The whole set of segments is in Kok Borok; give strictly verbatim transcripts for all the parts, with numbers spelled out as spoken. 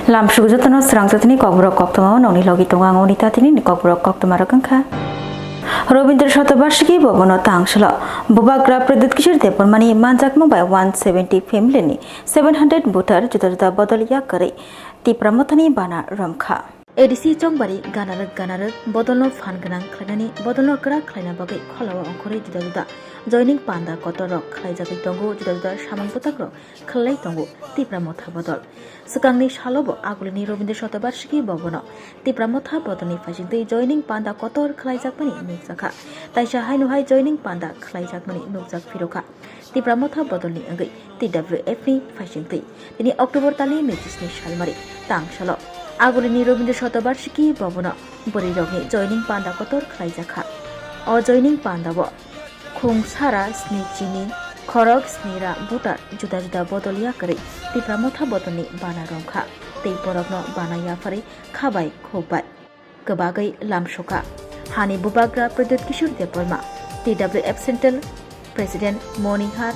Lamsuk jotono srang jotoni kokborok koktwma o nokni logi tongo ang Onita tini ni kokborok koktwma rok wngkha. Robindra Shatobarshiki Bhavan o tang salo Bubagra Pradyut Kishore Debbarma ni manjakmung bai one seventy family ni seven hundred voter juda juda bodol yak kwrwi Tipra Motha ni bana romkha. A D C Chongbari ganarwk ganarwk bodolno phan gwnang khlainani bodolno kwrak khlaina bagwi kholao ongkhorwi juda juda joining panda kotor rok khlaijagwi tongo, juda juda samung bwtakrok khlai tongo Tipra Motha bodol. Swkangni salobo agulini Robindra Shatobarshiki Bhavan o Tipra Motha bodolni phaisingtwi joining panda kotor khlaijakmani nukjakha. Taisa haino hai joining panda khlaijakmani nukjak phirokha. Tipra Motha bodolni wngwi T W F ni phaisingtwi tini October talni naichis ni salmari tang salo agulini Robindra Shatobarshiki Bhavan o bwrwirokni joining panda kotor khlaijakha. O joining panda o khung sara sni chini khorok sni ra butar juda juda bodol yak kwrwi Tipra Motha bodolni bana romkha tei borokno bana yapharwi kha bai khuk bai kwbagwi lamsukha. Hani Bubagra Pradyut Kishore Debbarma, T W F Central President Monihar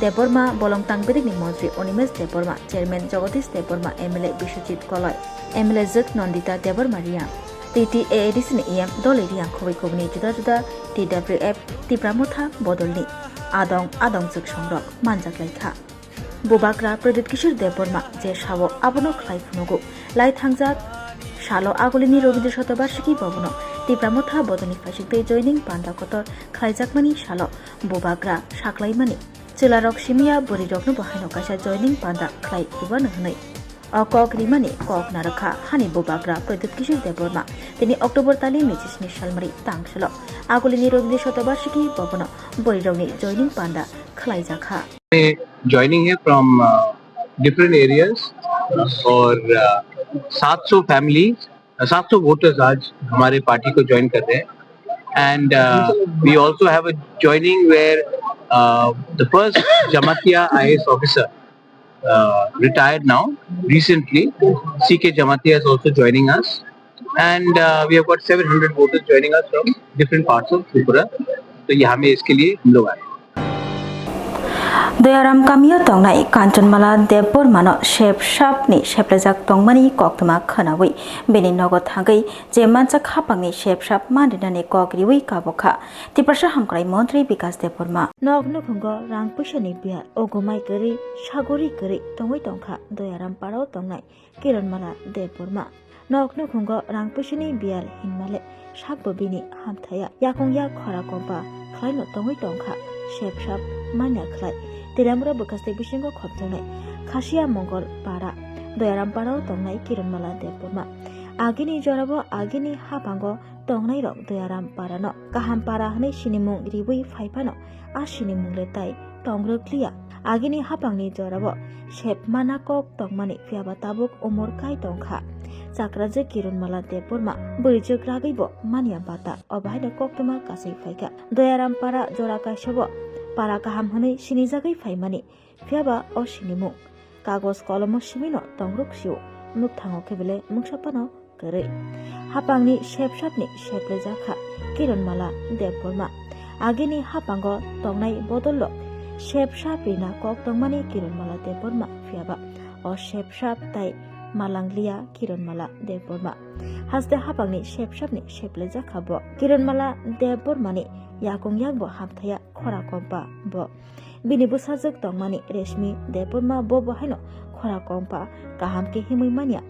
Debbarma, Bolongtang Bedekni Montri Animesh Debbarma, Chairman Jagadish Debbarma, M L A Biswajit Koloi, M L A Jwk Nandita Debbarma Reang, T T A A D C ni E M Doloi Reang khobwi khobwini juda juda T W F Tipra Motha bodolni adong adong jwk songrok manjak laikha. Bubagra Pradyut Kishore Debbarma je sao abono khlai phunugo. Lai thangjak salo agulini Robindra Shatobarshiki Bhavan o Tipra Motha bodolni phaisingtwi joining panda kotor khlaijakmani salo Bubagra saklaimani chwlarok simiya bwrwirokno bo haino kaisa joining panda khlai rwbano hwnwi o kok rimani kok narwkha. Hani Bubagra Pradyut Kishore Debbarma tini October talni naichis ni salmari tang salo agulini Robindra Shatobarshiki Bhavan o bwrwirokni joining panda khlaijakha. Joining है from different areas और uh, सात सौ फैमिली, सात सौ वोटर्स आज हमारे पार्टी को ज्वाइन कर रहे हैं. And we also have a joining where the first Jamatia I A S officer, uh, retired now, recently, C K Jamatia is also joining us. And uh, we have got seven hundred voters joining us from different parts of Tripura. तो यहाँ में इसके लिए हम लोग आए. Doyaram kamio tongnai Kanchanmala Debbarmano sep sapni seplejak tongmani koktwma khwnawi bini nogo thangwi je mansak hapangni sep sap manrinani kok riwi kabokha Tiprasa Hamkrai Montri Bikas Debbarma. Nok nukhungo rang puisani biyal ogomai kwrwi sagori kwrwi tongwi tongkha Doyaram parao tongnai Kiranmala Debbarma. Nok nukhungo rang puisini biyal hinmale sakbo bini hamthaya. Yakung yak khora kompa khlaino tongwi tongkha. Sep sap manya khlai. Tilamura bwkhaste bisingo khopjaknai Khasiya Mongol para, Doyaram parao tongnai Kiranmala Debbarma. Agini jorabo agini hapango tongnairok Doyaram parano kaham para hwnwi sinimung riwi phaiphano a sinimung le tai tongrwk liya. Agini hapangni jorao sep mana kok tongmani phiyaba tabuk umor kai tongkha. Chakrajwk Kiranmala Debbarma bwrwijwk ragwibo manya bata, obo haino koktwma kasui phaikha. Doyaram para jora kaisabo para kaham hwnwi sinijagwi phaimani, phiyaba o sinimung kagoj kolomo simino tongrwk sio, mukthango khe bele mungsa phano kwrwi. Hapangni sep sapni seplejak kha Kiranmala Debbarma. Agini hapango tongnai bodolrok sep sap rina kok tongmani Kiranmala Debbarma, phiyaba o sep sap tai malang liya Kiranmala Debbarma. Haste hapangni sep sapni seplejak kha bo. Kiranmala Debbarmani yakung yakbo hamthaya khora kompa bo. Bini bwsajwk tongmani Reshmi Debbarma bo bo haino khora kompa kaham khe himwi manya.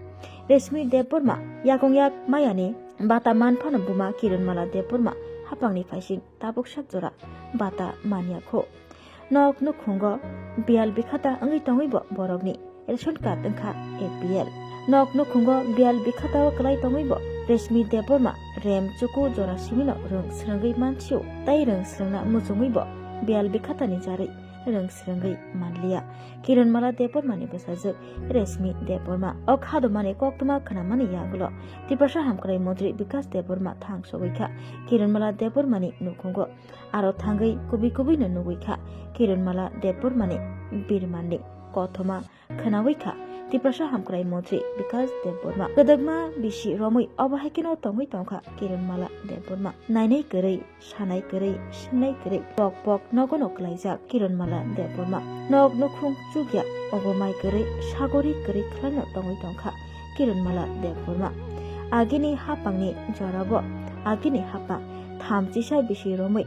Reshmi Debbarma yakung yak mayani bata man phano buma Kiranmala Debbarma hapangni phaising tabuk sak jora bata manya kho. Nok nukhungo biyal bikhata wngwi tongwi bo borokni ration card wngkha A P L. Nok nukhungo biyal bikhatao kwlai tongwi bo Reshmi Debbarma rem chuku jora simino rwng srwngwi mansio, tai rwng srwngna muchungwi bo biyal bikhatani jarwi rwng srwngwi manliya. Kiranmala Debbarmani bwsajwk Reshmi Debbarma. O khadomani koktwma khwnamani yagulo Tiprasa Hamkrai Montri Bikas Debbarma thang sogwi kha Kiranmala Debbarmani nukhungo. Aro thangwi kubui kubuino nugwi kha Kiranmala Debbarmani birmanni kothoma khwnawi kha Tiprasa Hamkrai Montri Bikas Debbarma. Kwdwkma bisi romwi obo hai kheno tongwi tongkha Kiranmala Debbarma. Nainai kwrwi, sanai kwrwi, swngnai kwrwi, pok pok nogono kwlaijak Kiranmala Debbarma. Nok nukhung chukya, ogomai kwrwi, sagori kwrwi khwlaino tongwi tongkha Kiranmala Debbarma. Agini hapangni jorabo agini hapang thamchisa bisi romwi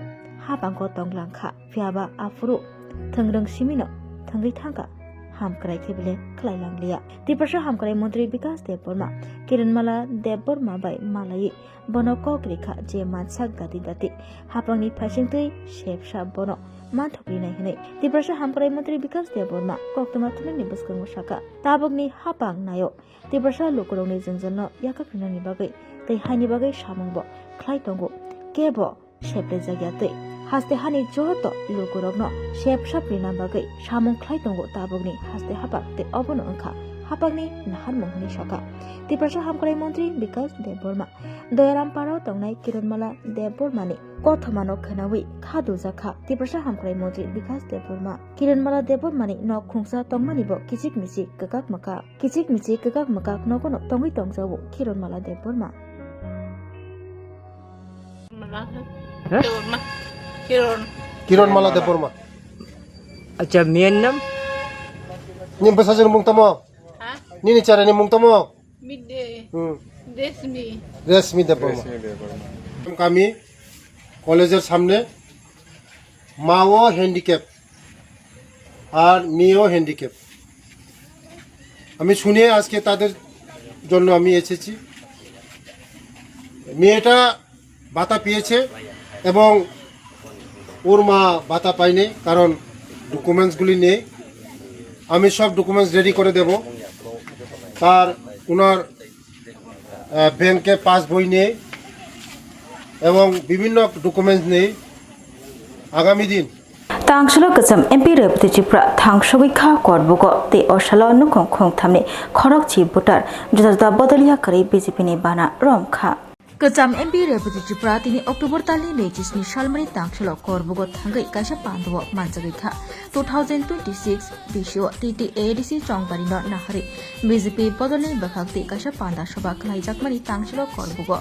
hapango tonglang kha. Phiyaba aphuru thwngrwng simino thwngwi thangkha, hamkrai khe bile khlai langliya. Tiprasa hamkrai montri Bikas Debbarma Kiranmala Debbarma bai malaiwi bono kok rikha je mansak dati dati hapangni phaisingtwi sepsa bono manthokrinai hwnwi. Tiprasa hamkrai montri Bikas Debbarma koktwma thumnaini bwskango sakha, tabukni hapang nayo Tiprasa lukurokni jwngjalno yakak rinani bagwi tei haini bagwi samungbo khlai tongo. Kebo seplejakya tei haste hani joto lukurokno sep sap rina bagwi samung khlai tongo tabukni haste hapak tei obono wngkha hapakni naharmung hwnwi sakha Tiprasa hamkrai montri Bikas Debbarma. Doyaram Parao tongnai Kiranmala Debbarmani kothomano khwnawi kha dujakha Tiprasa hamkrai montri Bikas Debbarma. Kiranmala Debbarmani nok khungsa tongmanibo kichik michik kwkak mwkak, kichik michik kwkak mwkak nogono tongwi tongjago Kiranmala Debbarma. Mala. Hah? Kiron. Kiron. Kiron Mala Debbarma. Acha, miyan nam? Nini bwsajwkni mung tamo? Ha? Nini chara ni mung tamo? Midday. Hmm. Resmi. Resmi Debbarma. Resmi Debbarma. Kami college-er samne, ma-o handicap. আর মেয়েও হ্যান্ডিক্যাপ। আমি শুনে আজকে তাদের জন্য আমি এসেছি। মেয়েটা ভাতা পেয়েছে এবং ওর মা ভাতা পায়নি, কারণ ডকুমেন্টসগুলি নেই। আমি সব ডকুমেন্টস রেডি করে দেব। তার, ওনার, আহ, ব্যাংকে পাস বই নেই এবং বিভিন্ন ডকুমেন্টস নেই। আগামী দিন Tangshalo kwcham M P Rebati Tripura thangsogwi kha Korbugo tei o salo nukhung khungthamni khorokchi voter juda juda bodol ya kwrwi B J P ni bana rom kha. Kwcham M P Rebati Tripura tini October talni naichi sni salmani tangshalo Korbugo thangwi kaisa pandao manjagwi kha. Two thousand twenty-six bisio T T A D C chongbarino naharwi B J P bodolni bwkhaktwi kaisa panda soba khlaijakmani tangshalo Korbugo.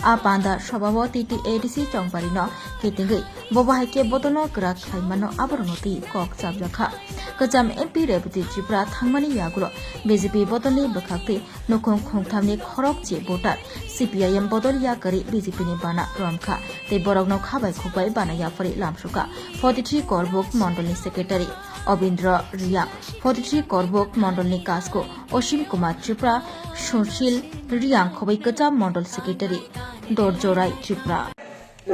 A panda sobao T T A D C chongbarino kitingwi Bo bahai khe bodolno kwrak khlai mano, aborokno twi kok chapjak kha. Kwcham M P Rebati Tripura thangmani yagulo B J P bodolni bwkhaktwi nukhung khungthamni khorokchi voter C P I M bodol ya kwrwi B J P ni bana rom kha tei borokno kha bai khuk bai bana yaphari lamsukha. Forty three Korbuk mondolni secretary Obindra Riya, forty three Korbuk mondolni kasku Osim Kumar Tripura, Sushil Riang khoboi kwcham mondol secretary Dorjorai Tripura.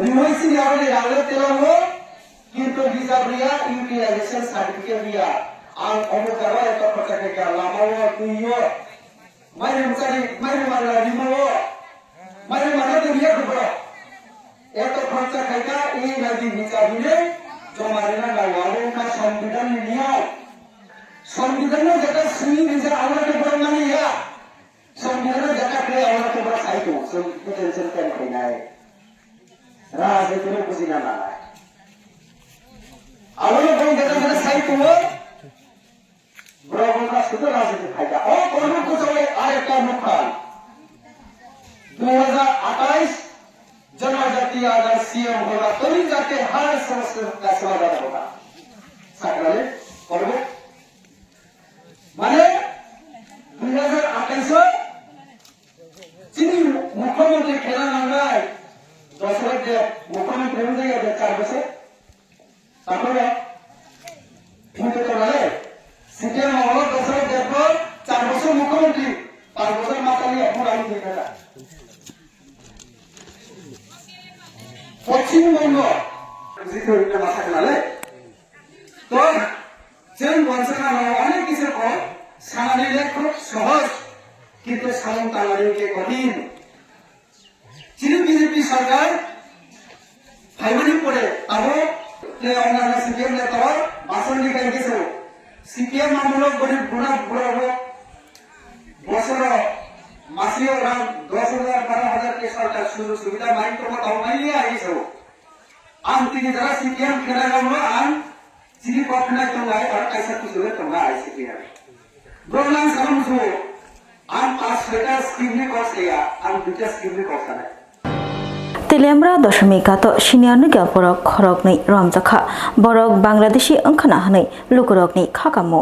Rihoi sini aboni rang le telango, kintu hisab riya, utilization certificate riya. Ang omo jaga eto khorcha khaikha, lama o, twi o, mairum chari, mairum ala rima o, mairum ala de riya khoboro. Eto khorcha khaikha, e nadi hisab hine, joma rina nai, abo wngkha Songbidan ni niyom. Songbidan no jeta sini rija, abo khoboro mani ya. Songbidan no jeta khe, abo khoboro sai tu, so, tension kem khainai. Rajniti no bujina nanai. Abono bong beda beda sai tongo. Borok wngkha sudu rajniti phaida. O Korbuk kuchawai arekta nukha. Dui hazar atais Janajati agar C M hoga, toni jate har samajya ka samadhan hoga. Sakrale, Korbuk. Mane, dui hazar atais o Chini mukhyamantri khela nangnai Dasarath Deb mukhyamantri wngya de char bosor. Takhoro thwngwi tongnai. C P M amolo Dasarath Deb bo char bosor mukhyamantri, panch bosor matani aphuru ang thwikha. Poschim Bongo jito hwnna ma sakha nalai. To chwng wansa kha no onek kisa kok sanani le khub sohoj, kintu samung tangnani khe kothin. Chini B J P sarkar phaimani pore abo le ongnana C P M le to bason ni kai kisa C P M amolo gorib guna bura bo bosoro masio rang dos hajar baro hajar ke sarkar sujog subida mai to tao mai ya iso. Ang tini jara C P M khena rokno ang chini kok khna tongnai, aro kaisa kuchule tongnai C P M. Borok nang sama musugo, ang pas soita scheme ni kok saya, ang duita scheme ni kok sanai. Telemra Doshomikato senior nugya borok khoroknwi romjakha, borok Bangladeshi wngkhana hwnwi lukurokni kha kamo.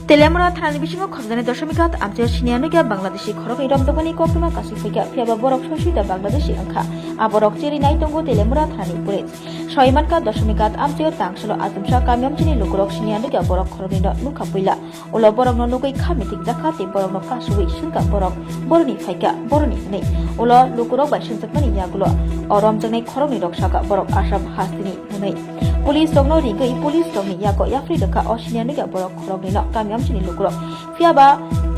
Telemura thanani bisingo khobjani Doshomighat amchaio siniya nugya Bangladeshi khoroknwi romjakmani koktwma kasui phaikha, phiyaba borok soi soi da Bangladeshi wngkha. A borok cheri nai tongo Telemura thanani police. Soi mankha Doshomighat amchaio tangsalo achomsa kami amchaini lukurok siniya nugya borok khoroknwino nukha puila. Ulo borokno nugwi kha mitikjakha tei borokno kasui swngkha borok boroni phaikha boroni hwnwi. Ulo lukurok bai swngjakmani yagulo o romjaknai khoroknwirok sakha borok Assam hasteni hwnwi. Police rokno rigwi police rokni yago yapri rwkha o siniya nugya borok khoroknwino kami amchaini lukurok. Phiyaba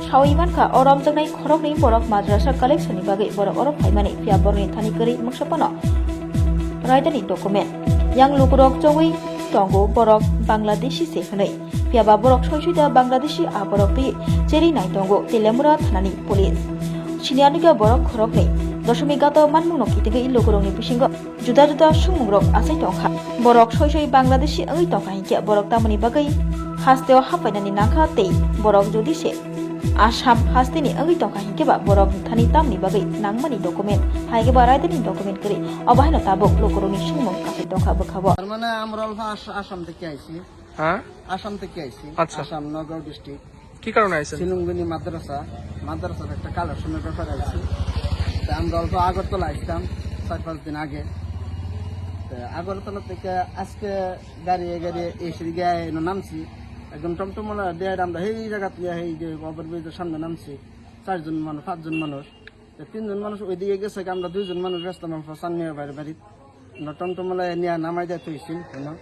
saui mankha o romjaknai khoroknwi borok madrasa collection ni bagwi borok oro phaimani, phiya borokni thani kwrwi mungsa phano raidani document. Yang lukurok chongwi tongo borok Bangladeshi se hwnwi. Phiyaba borok soi soi da Bangladeshi a borok twi cheri nai tongo Telemura thanani police. Siniya nugya borok khoroknwi Doshomighato manmungno kitigwi lukurokni bisingo juda juda sungmungrok achai tongkha. Borok soi soi Bangladeshi wngwi tongkha hinkhe borok tamoni bagwi hasteo haphainani nangkha tei borok jodi se Assam hasteni wngwi tongkha hinkhe ba borok thani tamni bagwi nangmani document, haikhe ba raidani document kwrwi. Obo haino tabuk lukurokni sungmung kasui tongkha bwkhao. তার মানে আমরা অল্প আস-, আসাম থেকে আইছি। হ্যাঁ? আসাম থেকে আইছি। আচ্ছা। আসাম নগাঁও ডিস্ট্রিক্ট। কি কারণে আইছেন? সিলুঙ্গিনি মাদ্রাসা, মাদ্রাসার একটা কালেকশনের ব্যাপারে আইছি। তা আমরা অল্প আগরতলা আসতাম চার পাঁচ দিন আগে। তা আগরতলা থেকে আজকে গাড়ি, গাড়ি এসে গিয়ে এনে নামছি। একদম টমটমওয়ালা দিয়ে আমরা এই জায়গা থেকে এই যে ওভারব্রিজের সামনে নামছি। চারজন মানুষ, পাঁচজন মানুষ। তো তিনজন মানুষ ওইদিকে গেছে, আমরা দুইজন মানুষ গেছিলাম অল্প সানমিয়া ভাইয়ের বাড়ি। আমরা টমটমওয়ালা নিয়ে নামাই দিয়ে থইছিল, you know।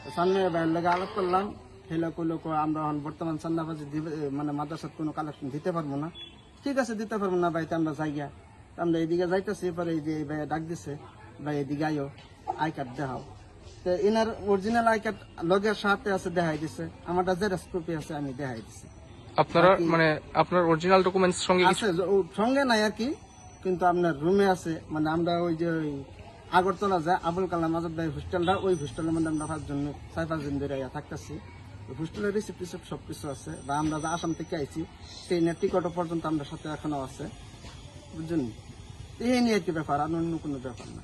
তো সানমিয়া ভাইয়ের লগে আলাপ করলাম। হেলো কইলো কো, "আমরা এখন বর্তমান চান্দাবাজি দিবে, এ, মানে মাদ্রাসাত কোনো কালেকশন দিতে পারবো না।" "ঠিক আছে, দিতে পারবো না ভাই, তো আমরা যাই গিয়া।" তো আমরা এদিকে যাইতেছি, পরে এই যে এই ভাইয়া ডাক দিছে, "ভাই, এদিকে আইও, আই কার্ড দেখাও।" তো এনার অরিজিনাল আই কার্ড লগের সাথে আছে, দেখাই দিছে। আমারটা জেরক্স কপি আছে, আমি দেখাই দিছি। আপনারা, বাকি মানে, আপনার অরিজিনাল ডকুমেন্টস সঙ্গে কিছু আছে, জ-, ও সঙ্গে নাই আর কি, কিন্তু আপনার রুমে আছে। মানে, আমরা ওই যে ওই আগরতলা যে আবুল কালাম আজাদ ভাই হোস্টেলটা, ওই হোস্টেলের মধ্যে আমরা পাঁচজন, চার পাঁচজন ধরে ইয়া থাকতেছি। ওই হোস্টেলের রিসিপ্ট টিসিপ্ট সব কিছু আছে, বা আমরা যে আসাম থেকে আইছি, ট্রেনের টিকিটও পর্যন্ত আমরা সাথে এখনো আছে, বুঝছেন? এই নিয়ে আর কি ব্যাপার, আর অন্য কোনো ব্যাপার না।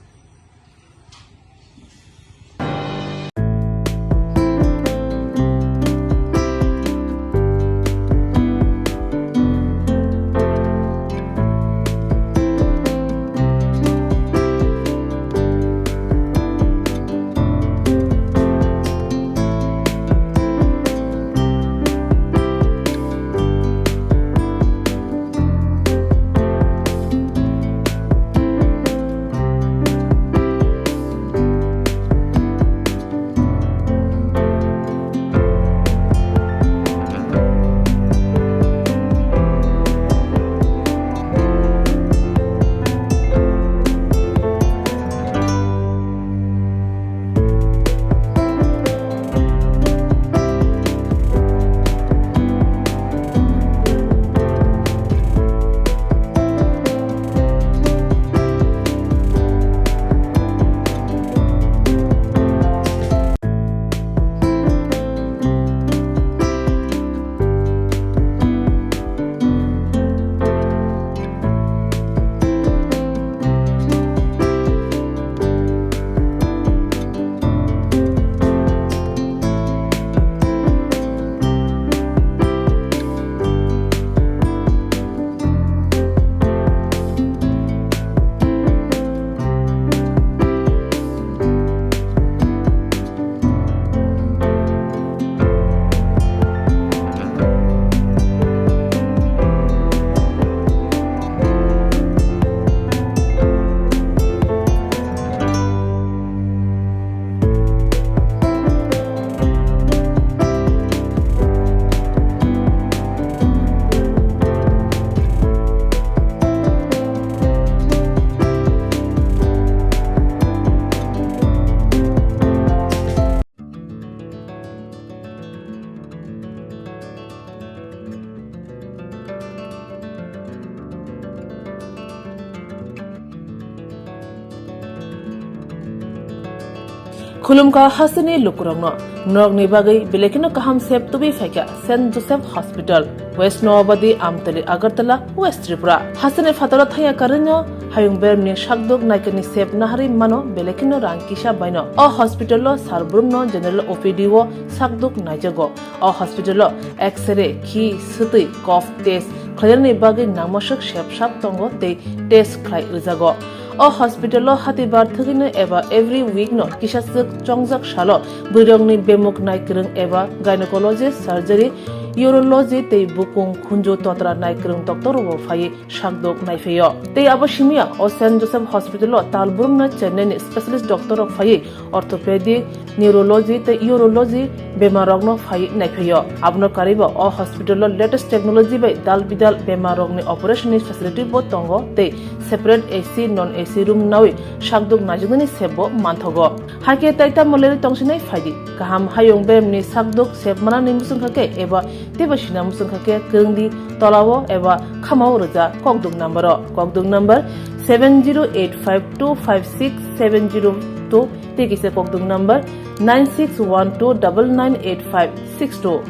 Khulumkha hasteni lukurokno, norokni bagwi belai kheno kaham sep tubui phaikha Saint Joseph Hospital, West Noabadi, Amtali, Agartala, West Tripura. Hasteni phataro thangya karwino Hayung beremni sakduk naikani sep naharwi mano, belai kheno rang kisa baino. O hospital o sar brumno general O P D o sakduk naijago. O hospital o X-ray, khi, swtwi, cough test khlainani bagwi nangmaswk sep sap tongo tei test khlai rwjago. O hospital o hatibar thwgwino eba every week no kisa swk chongjak salo bwrwirokni bemuk nai kwrwng eba gynecologist, surgery, urology tei bukung khunju totra nai kwrwng doctor rok bo phaiwi sakduk naiphaio. Tei abo simiya o Saint Joseph Hospital o tal brumno Chennai ni specialist doctor rok phaiwi orthopedic, neurology tei urology bemar rokno phaiwi naiphaio. Abono karwibo o hospital o latest technology bai dal bidal bemar rokni operation ni facility bo tongo tei separate A C, non A C room nawi sakduk naijaknani sep bo manthogo. Haikhe tai tamo lerwi tongsinai phaidi. Kaham hayung beremni sakduk sep manani muchungkha khe eba teibo sina muchungkha khe kwrwngdi tolao eba khamao rwja kokduk number o. Kokduk number seven zero eight five two five six seven zero two tei kisa kokduk number nine six one two double nine eight five six two.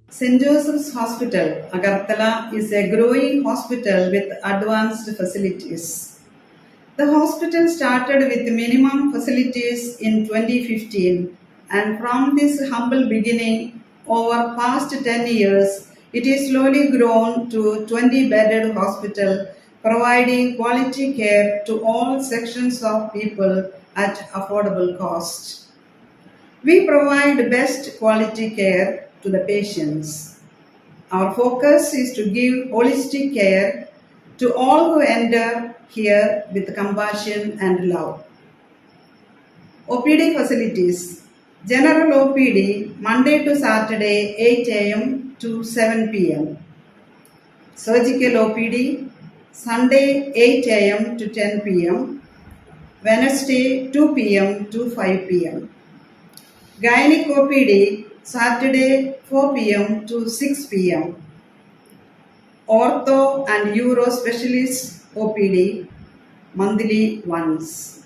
Saint Joseph's Hospital, Agartala is a growing hospital with advanced facilities. The hospital started with minimum facilities in twenty fifteen, and from this humble beginning, over past ten years, it is slowly grown to twenty bedded hospital, providing quality care to all sections of people at affordable cost. We provide best quality care to the patients. Our focus is to give holistic care to all who enter here with compassion and love. O P D facilities. General O P D, Monday to Saturday, eight A M to seven P M. Surgical O P D, Sunday, eight A M to ten P M, Wednesday, two P M to five P M. Gynec O P D, Saturday, four P M to six P M. Ortho and Uro Specialist O P D, monthly once.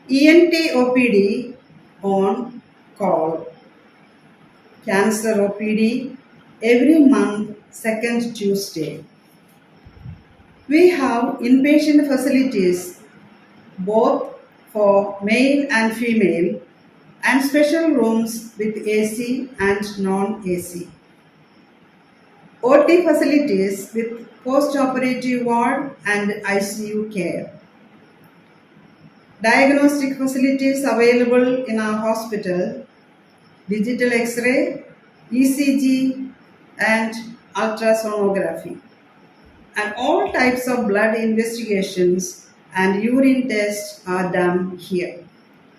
E N T O P D on call. Cancer O P D every month, second Tuesday. We have inpatient facilities both for male and female and special rooms with A C and non-A C. O T facilities with post-operative ward and I C U care. Diagnostic facilities available in our hospital, digital X-ray, E C G, and ultrasonography, and all types of blood investigations and urine tests are done here.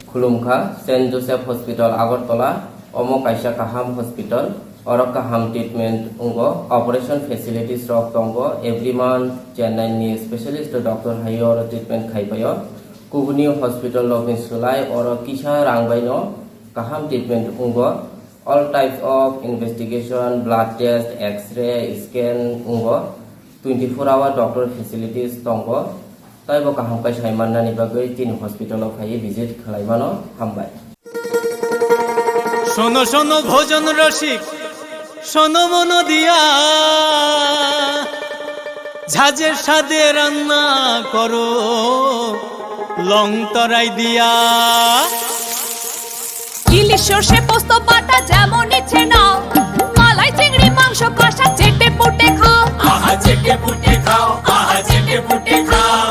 Khulumkha, Saint Joseph Hospital, Agartala, omo kaisa kaham hospital, oro kaham treatment wngo, operation facilities rok tongo, every month Chennai ni specialist doctor hai oro treatment khai paio. Kubuni hospital rokni swlai oro kisa rang bai no kaham treatment wngo. All types of investigation, blood test, X-ray, scan wngo. Twenty four hour doctor facilities tongo. Taibo kaham khe sai mannani bagwi chini hospital o phaiwi visit khlai mano. Hambai. শোনো শোনো ভোজন রসিক, শোনো মন দিয়া, ঝাঁঝে স্বাদে রান্না করো লং তরাই দিয়া। ইলিশ সর্ষে পোস্ত বাটা যেমন ইচ্ছে নাও, মালাই চিংড়ি মাংস কষা চেটে পুটে খাও। আহা চেটে পুটে খাও, আহা চেটে পুটে খাও।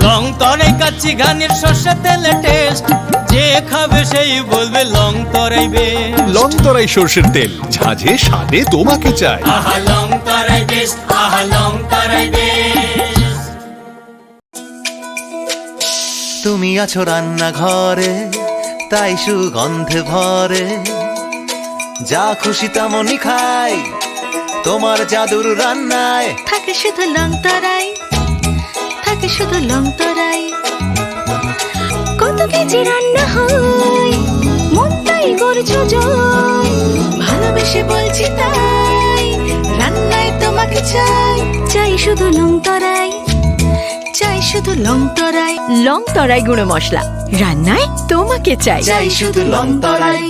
লং তরাই কাচ্চি ঘানির সর্ষে তেলে টেস্ট, যে খাবে সেই বলবে লং তরাই বেস্ট। লং তরাই সর্ষের তেল, ঝাঁঝে স্বাদে তোমাকে চাই। আহা লং তরাই বেস্ট, আহা লং তরাই বেস্ট। তুমি আছো রান্নাঘরে, তাই সুগন্ধে ভরে। যা খুশি তেমনই খাই, তোমার জাদুর রান্নায়। থাকে শুধু লং তরাই, থাকে শুধু লং তরাই। কত কেজি রান্না হয়, মনটাই করছো জয়। ভালোবেসে বলছি তাই, রান্নায় তোমাকে চাই। চাই শুধু লং তরাই, চাই শুধু লং তরাই। লং তরাই গুঁড়ো মশলা, রান্নায় তোমাকে চাই। চাই শুধু লং তরাই।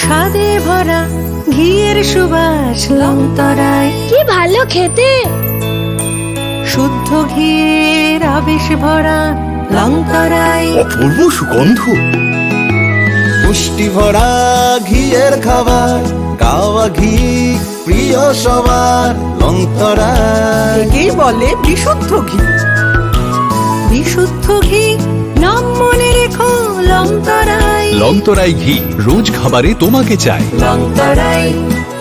খাদে ভরা ঘিয়ের সুবাস লংতরাই। কি ভালো খেতে। শুদ্ধ ঘিয়ের আবেশ ভরা লংতরাই। অপূর্ব সুগন্ধ। পুষ্টি ভরা ঘিয়ের খাবার, গাওয়া ঘি প্রিয় সবার, লংতরাই। একেই বলে বিশুদ্ধ ঘি। বিশুদ্ধ ঘি, নাম মনে রেখো, লংতরাই। লংতরাই ঘি রোজ খাবারে তোমাকে চাই। লংতরাই,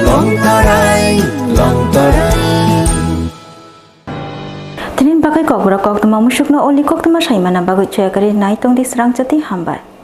লংতরাই, লংতরাই। Tinin bagwi kokborok koktwma musukno oli koktwma saimana bagwi choyakari nai tongdi srangchati hambai.